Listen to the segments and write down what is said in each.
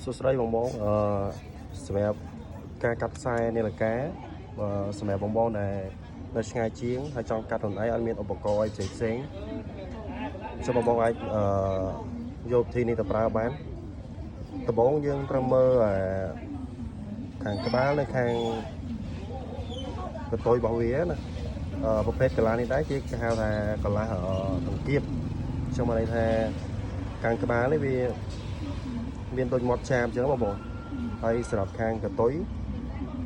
សួស្តីបងបងសម្រាប់ការកាត់ខ្សែនាឡិកាបើសម្រាប់បងបងដែលនៅឆ្ងាយជាងហើយចង់កាត់ខ្លួនឯងអត់មានឧបករណ៍អីផ្សេងផ្សេងសូមបងបងអាចយកវិធីនេះទៅប្រើបានដំបូងយើងត្រូវមើលខាងក្បាលនិងខាងកន្ទុយរបស់វាណាប្រភេទក្រឡានេះដែរគេហៅថាក្រឡាតង្កៀបខ្ញុំមកន័យថាខាងក្បាលនេះវា មានដូចមាត់ចាបអញ្ចឹងបងបងហើយសម្រាប់ខាងកន្ទុយ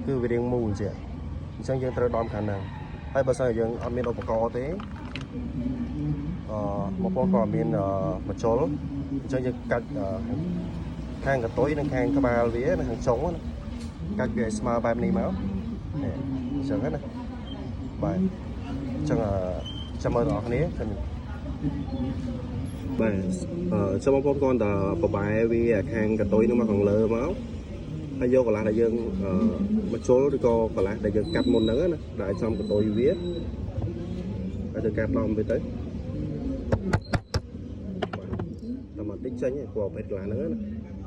គឺវារាងមូលអញ្ចឹងអញ្ចឹងយើងត្រូវដំខាងហ្នឹងហើយបើសិនជាយើងអត់មានឧបករណ៍ទេបងប្អូនក៏មានម្ជុលអញ្ចឹងយើងកាច់ខាងកន្ទុយនិងខាងក្បាលវានៅខាងចុងណាកាច់វាឲ្យស្មើបែបនេះមកនេះអញ្ចឹងណាបាទអញ្ចឹងចាំមើលបងប្អូនគ្នាចាំបាទចាំបងប្អូនគ្រាន់តែបបែវាខាងកន្ទុយនោះមកខាងលើមកហើយយកក្រឡាដែលយើងម្ជុលឬក៏ក្រឡាដែលយើងកាត់មុនហ្នឹងណាដែលចំកន្ទុយវាហើយទៅកាត់ដំវាទៅបាទតែមកតិចចេញឯងព្រោះប្រភេទក្រឡាហ្នឹងណា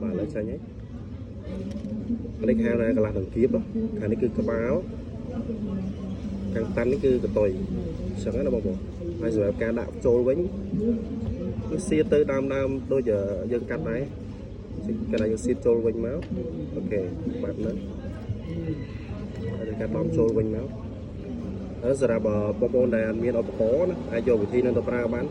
បាទឥឡូវចេញហើយនេះគេហៅថាក្រឡាដង្កៀបខាងនេះគឺក្បាលខាងតាន់នេះគឺកន្ទុយអញ្ចឹងណាបងប្អូនហើយសម្រាប់ការដាក់ចូលវិញ គឺសៀតទៅដើមដើមដូចយើងកាត់ដែរកាលណាយើងសៀតចូលវិញមក OK បែបហ្នឹងហើយកាត់ដំចូលវិញមកហើយសម្រាប់បងប្អូនដែលអត់មានឧបករណ៍ណាអាចយកវិធីនឹងទៅប្រើបាន។